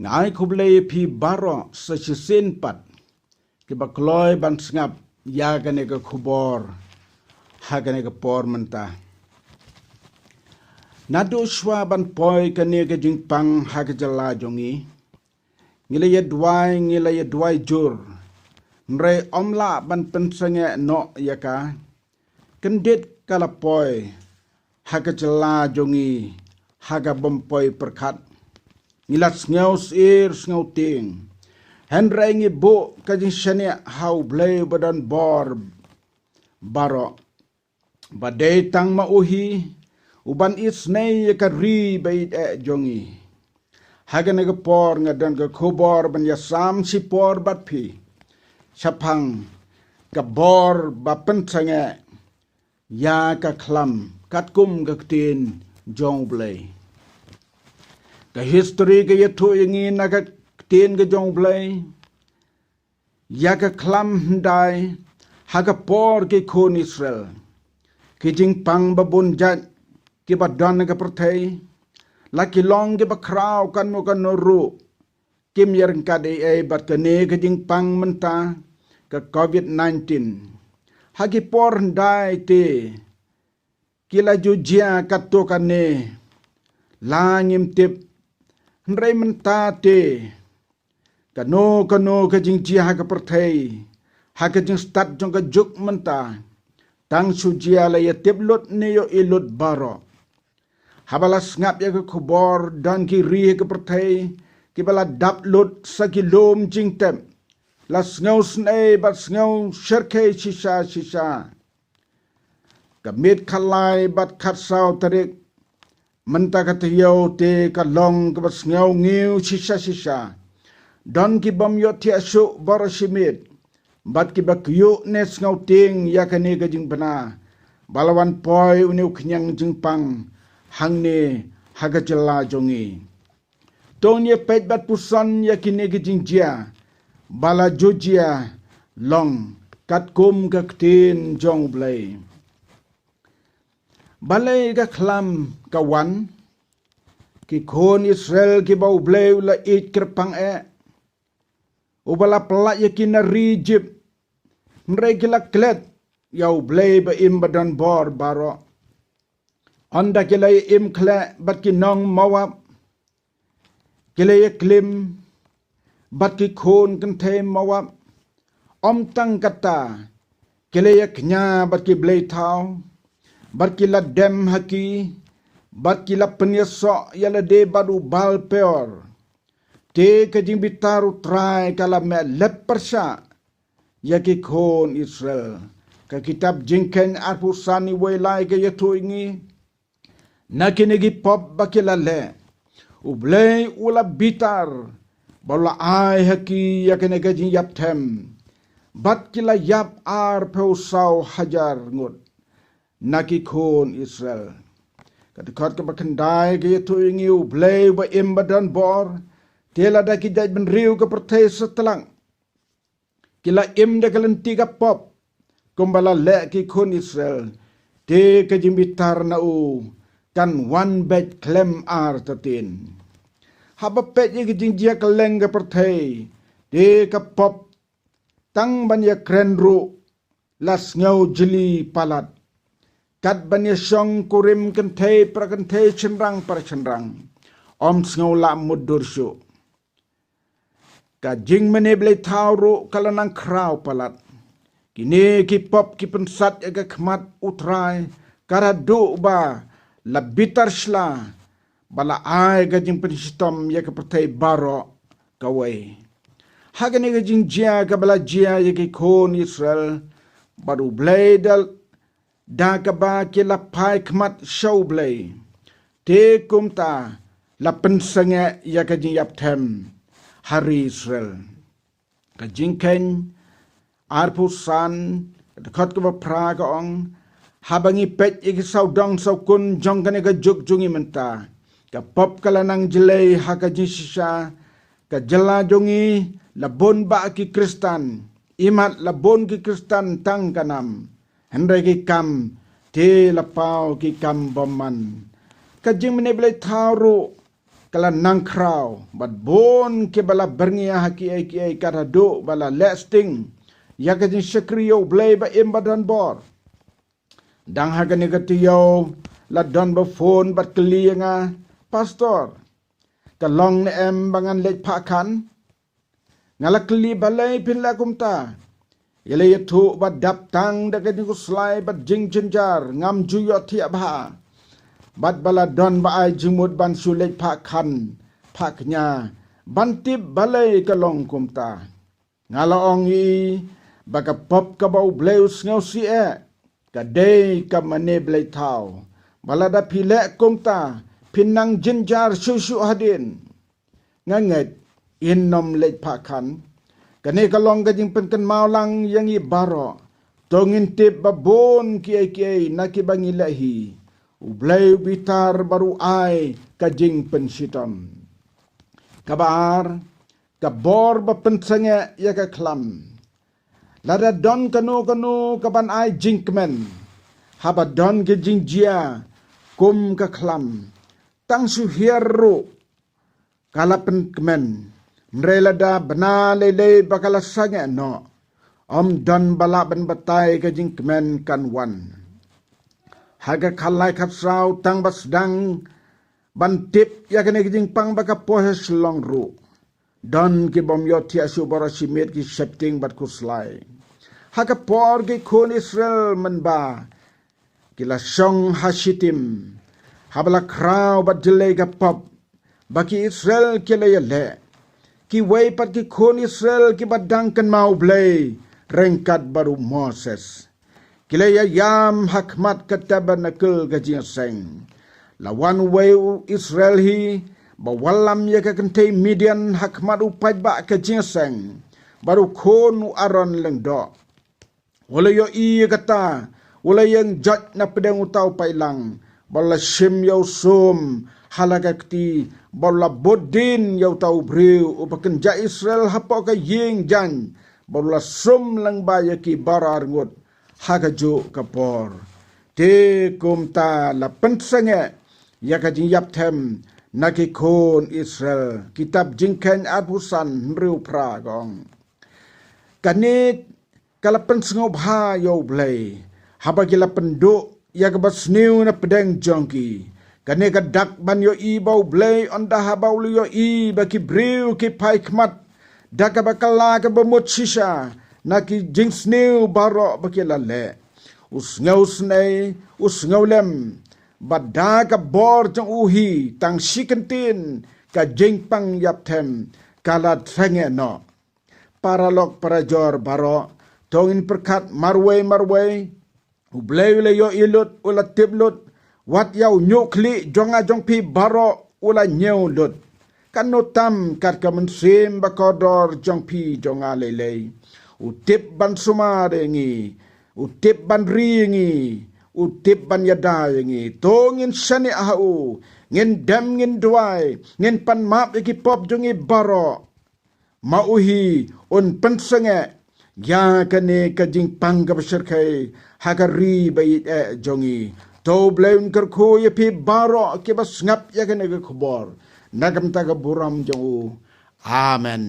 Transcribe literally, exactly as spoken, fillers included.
Nga ai khublei ïa phi baroh sa shisien pat kiba kloi ban sngap ïa kane ka khubor ha kane ka por mynta. Naduh shwa ban poi kane ka jingpang ha ka jylla jong ngi, ngi la ïa duwai, ngi la ïa duwai jur. Hynrei ym lah ban pynsangeh noh ïa ka. Kyndit ka la poi ha ka jylla jong ngi ha ka bym poi pyrkhat. Ngi la sngew syier sngew tieng. Hynrei ngi buh ka jingshaniah ha U Blei ba don bor baroh, ba dei tang ma u hi u ban isynei ïa ka ri ba ïeit eh jong ngi. Ha kane ka por nga don ka khubor ban ïasam shipor bad phi shaphang ka bor ba pynsangeh ïa ka khlam katkum ka ktien jong U Blei. Ka histori ka ïathuh ïa ngi na ka ktien ka jong U Blei ïa ka khlam hyndai ha ka por ki khun Israel. Ki jingpang ba bun jait kiba don ha ka pyrthei, la ki long kiba khraw kano kano ruh, kim ïaryngkat ei ei bad kane ka jingpang mynta ka covid nineteen. Ha ki por hyndai te ki la ju jia katto katne, la ngim tip. Hynrei mynta te kano kano ka jingjia ha ka pyrthei, ha ka jingstad jong ka juk mynta, tang shu jia la ïa tip lut ne ïohi lut baroh. Haba la sngap ïa ka khubor, don ki ri ha ka pyrthei kiba la dap lut sa ki lum jingtep, la sngew snei bad sngew shyrkhei shisha shisha. Ka miet khatlai bad khatsaw tarik mynta ka taïew te ka long kaba sngew ngiew shisha shisha. Don ki bym ïohthiah shuh baroh shi miet bad kiba kyiuh ne sngew tieng ïa kane ka jingbna ba la wan poi une u khñiang jingpang hangne ha ka jylla jong ngi. To ngin ïa peit bad puson ïa kine ki jingjia ba la ju jia long katkum ka ktien jong U Blei. Balei ka khlam ka wan? Ki khun Israel kiba U Blei u la ïeit kyrpang eh, uba la pyllait ïa ki na ri Ijip, hynrei ki la klet ïa U Blei ba im ba don bor baroh. Ynda ki la ïa im khleh bad ki nong Moab, ki la ïa klim bad ki khun kynthei Moab. Ym tang kata, ki la ïa kñia bad ki blei thaw, bad ki la dem ha ki, bad ki la pynïasoh ïa lade bad u Baal Peor. Te ka jingbitar U Trai ka la meh lep pyrshah ïa ki khun Israel. Ka kitab Jingkheiñ arphew san, wei lai ka ïathuh ïa ngi, na kine ki pop ba ki la leh, U Blei u la bitar ba u la ai ha ki ïa kane ka jingïap them, bad ki la ïap arphew saw hajar ngut na ki khun Israel. Ka dkhot kaba khyndai ka ïathuh ïa ngi, U Blei uba im ba don bor, te lada ki jaitbynriew ka pyrthei satlak ki la im da ka lynti ka pop kumba la leh ki khun Israel, te ka jingbitar na u kan wan beit khlem artatien. Haba peit ïa ka jingjia kylleng ka pyrthei, te ka pop tang ban ïa kren ruh la sngew jli palat. Kat ban ïa shong kurim kynthei para kynthei, shynrang para shynrang, ym sngew lah mutdur shuh. Ka jingmane blei thaw ruh ka la nang khraw palat. Kine ki pop ki pynsat ïa ka khmat U Trai, ka la duh ba la bitar shla, ba la ai ka jingpynshitom ïa ka pyrthei baroh kawei. Ha kane ka jingjia kaba la jia ïa ki khun Israel bad U Blei, da da kaba ki la phai khmat sha U Blei, te kumta la pynsangeh ïa ka jingïap them ha ri Israel. Ka Jingkheiñ arphew san, ka dkhot kaba phra ka ong, haba ngi peit ïa ki sawdong sawkun jong kane ka juk jong ngi mynta, ka pop ka la nang jlei ha ka jingshisha. Ka jylla jong ngi la bun bah ki Khristan, imat la bun ki Khristan tang ka nam, hynrei ki kam te la paw ki kam bymman. Ka jingmane blei thaw ruh ka la nang khraw, bad bun ki ba la byrngia ha ki ei ki ei, kat haduh ba la leh sting ïa ka jingshakri ïa U Blei ba im ba don bor. Dang ha kane ka taïew la don ba phone bad kylli ïa nga, "Pastor, ka long ne em ba ngan leit phah khan?" Nga la kylli, "Balei phin leh kumta?" Ïa la ïathuh ba dap tang da ka jingkhuslai bad jingjynjar, ngam ju ïohthiah bha. Bad ba la don ba ai jingmut ban shu leit phah khan, phah kñia, ban tip balei ka long kumta. Nga la ong ïa i ba ka pop kaba U Blei u sngewsih eh ka dei ka mane blei thaw, ba lada phi leh kumta phin nang jynjar shuh shuh hadien. Nga ngeit, in nym leit phah khan. Kane ka long ka jingpynkynmaw lang ïa ngi baroh. To ngin tip ba bun ki ei ki ei na kiba ngi leh hi, U Blei u bitar bad u ai ka jingpynshitom. Kaba ar, ka bor ba pynsangeh ïa ka khlam. Lada don kano kano kaban ai jingkmen, haba don ki jingjia kum ka khlam, tang shu hiar ruh ka la pynkmen. Hynrei lada bna lei lei ba ka la sangeh noh, ym don ba lah ban batai ka jingkmen kan wan. Ha ka khatlai khatsaw tang ba sdang ban tip ïa kane ka jingpang ba ka poi ha Shillong ruh, don ki bym ïohthiah shuh baroh shi miet, ki sheptieng bad khuslai. Ha ka por ki khun Israel mynba ki la shong ha Shittim, haba la khraw bad jyllei ka pop ba ki Israel ki la ïaleh, kiwei pat ki khun Israel kiba dang kynmaw U Blei ryngkat bad u Moses, ki la ïaïam ha khmat ka tabernakl ka jingïaseng. La wan uwei u Israel hi ba wallam ïa ka kynthei Midian ha khmat u paidbah ka jingïaseng, bad u khun u Aaron lyngdoh. U la ïohi ïa kata, u la ïeng joit na pdeng uta u paidlang, bad u la shim ïa u sum ha la ka kti, bad u la bud dien ïa uta u briew uba kynjah Israel hapoh ka ïing jaiñ, bad u la sum lyngba ïa ki baroh arngut ha kajuh ka por. Te kumta la pynsangeh ïa ka jingïap them na ki khun Israel. Kitab Jingkheiñ arphew san, hynriew phra ka ong. Kane ka la pynsngewbha ïa U Blei haba ki la pynduh ïa kaba sniew na pdeng jong ki. Kane ka dak ban ïohi ba U Blei, ynda haba u la ïohi ba ki briew ki phai khmat da kaba kylla kaba mut shisha na ki jingsniew baroh ba ki la leh. U sngewsynei, u sngewlem, ba da ka bor jong u hi, tang shi kyntien ka jingpang ïap them ka la sangeh noh. Paralok parajor baroh, to ngin pyrkhat marwei marwei. U Blei u la ïohi lut, u la tip lut. Wat ïa u ñiuh khlieh jong nga jong phi baroh u la ñiew lut. Katno tam kat ka mynsiem ba kordor jong phi jong nga lei lei. U tip ban sumar ïa ngi, u tip ban ri ïa ngi, u tip ban ïada ïa ngi. To ngin shaniah ha u, ngin dem ngin duwai, ngin pan map ïa ki pop jong ngi baroh. Ma u hi un pynsangeh ïa kane ka jingpang kaba shyrkhei ha ka ri ba ïeit eh jong ngi. To U Blei un kyrkhu ïa phi baroh kiba sngap ïa kane ka khubor na ka bynta ka burom jong u. Amen.